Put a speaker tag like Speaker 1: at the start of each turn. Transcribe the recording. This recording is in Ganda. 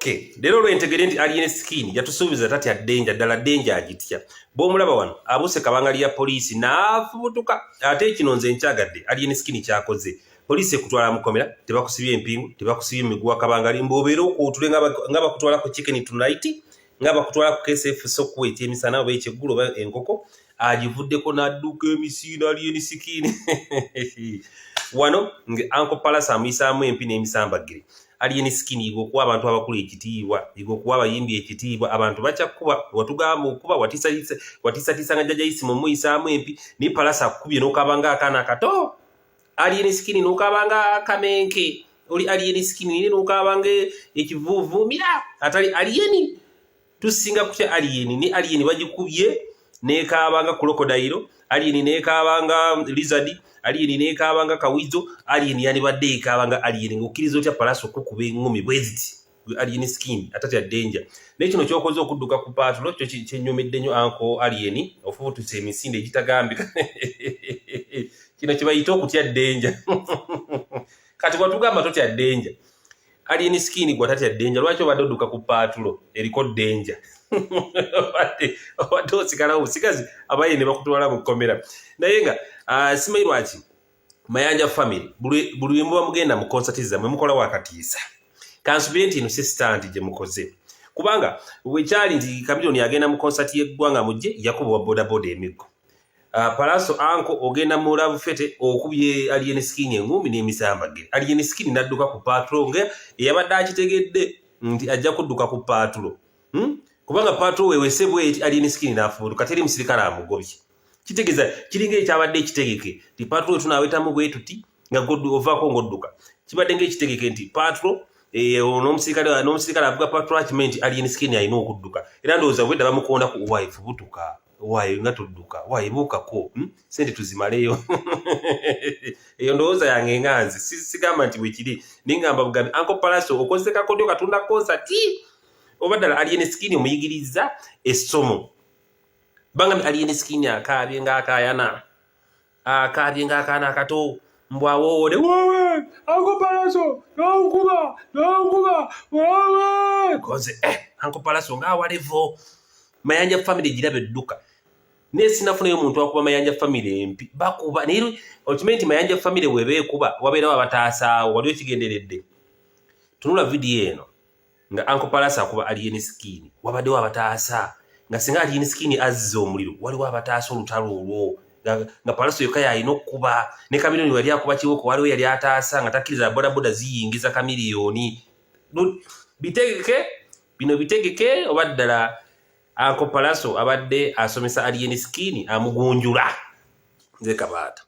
Speaker 1: Okay, leero lwentegere nti Alien Skin yatusuubiza tatya danger, ddala danger agitya. Bw'omulaba wano abuuse kabangali ya poliisi n'afubutuka. Ate kino nze nkyagadde Alien Skin kyakoze. Poliisi ekutwala mukomera, tebakusibye empingu, tebakusibye miguwa kabangali, mbu obeere okwotule nga bakutwala ku Chicken Tonight, nga bakutwala ku KFC okuwa ekyemisana oba ekyeggulo oba enkoko. Agivuddeko n'adduka emisiino Alien Skin wano nga Uncle Pallaso amuyisaamu empi n'emisambagire. Alien Skin, yiga okuwa abantu abakulu ekitiibwa, yiga okuwa abayimbi ekitiibwa. Abantu bakyakuba, watugamba okuba watiisatiisa nga jjajja Isimu omuyisaamu empi, naye Pallaso akukubye n'okaba nga akaana akato. Alien Skin, n'okaba nga akamenke. Oli Alien Skin naye n'okaba nga ekivuuvuumira atali Alien. Tusinga kutya Alien ne Alien bagikubye nekaabanga crocodile, Alien nekaabanga lizard, Alien nekaabanga kawizo. Alien yandibadde ekaabanga Alien. Ng'okkiriza otya Pallaso okukuba eŋŋumi bwe ziti, Alien Skin atatya danger? Naye kino kyokoze okudduka ku patrol kyo kyenyumidde nnyo. Uncle Alien, ofubutusa emisinde egitagambika. Kino kye bayita okutya danger. Kati bwatugamba totya danger, Alien Skin gwe atatya danger, lwaki obadde odduka ku patrol eriko danger? Obadde osigalawo busigazi, abaye ne bakutwala mu kkomera. Naye nga simanyi lwaki Mayanja family buli lwe muba mugenda mu konsati zammwe mukola wakatiisa. Kansubire nti eno si stunt gye mukoze, kubanga bwekyali nti Chameleone agenda mu konsati y'eggwanga mujje yakuba wa bodaboda emiggo. Pallaso uncle ogenda mu Love Fete okubye Alien Skin engumi n'emisambagere. Alien Skin n'adduka ku patrol nga eyabadde akitegedde nti ajja kudduka ku patrol, Kubanga patrol wewese bweti, Alien Skin n'afubutuka, teri musirikale amugobye. Kitegeeza kiringa ekyabadde ekitegeke nti patrol tunaawetamu bwe tuti nga ovaako ng'odduka. Kibadde ng'ekitegeke nti patrol n'omusirikale avuga patrol akimanyi nti Alien Skin alina okudduka, era ndowooza bwedda bamukonda ku waayi, fubutuka waayi nga tudduka waayi buukako, Sente tuzimaleyo. Eyo ndowooza yange nga nze, sigamba nti bwekiri, ningamba bugambi. Uncle Pallaso okozesa kakodyo katunda konsati oba ddala Alien Skin omuyigiriza essomo? Bangambye Alien Skin akaabye ng'akaayana, akaabye ng'akaana akato, mbwawoowole, "Wowe, Uncle Pallaso nonkuba, nonkuba, wowe!" Koze Uncle Pallaso ng'awalevo Mayanja family giraba edduka, naye sinafunayo omuntu akuba Mayanja family empi. Bakuba naye okimanyi nti Mayanja family bweba ekuba wabeerawo abataasaawo, wali okigenderedde? Tunula vidiyo eno nga Uncle Pallaso akuba Alien Skin, wabaddewo abataasa, nga singa Alien Skin azza omuliro waliwo abataasa olutalo olwo, nga Pallaso yokka yalina okukuba. Ne Chameleone yali akuba kiwoko, waliwo yali ataasa nga takkiriza bodaboda ziyingiza Chameleone. Bitegeke bino, bitegeke oba ddala Uncle Pallaso abadde asomesa Alien Skin amugunjula? Nze Kabaata.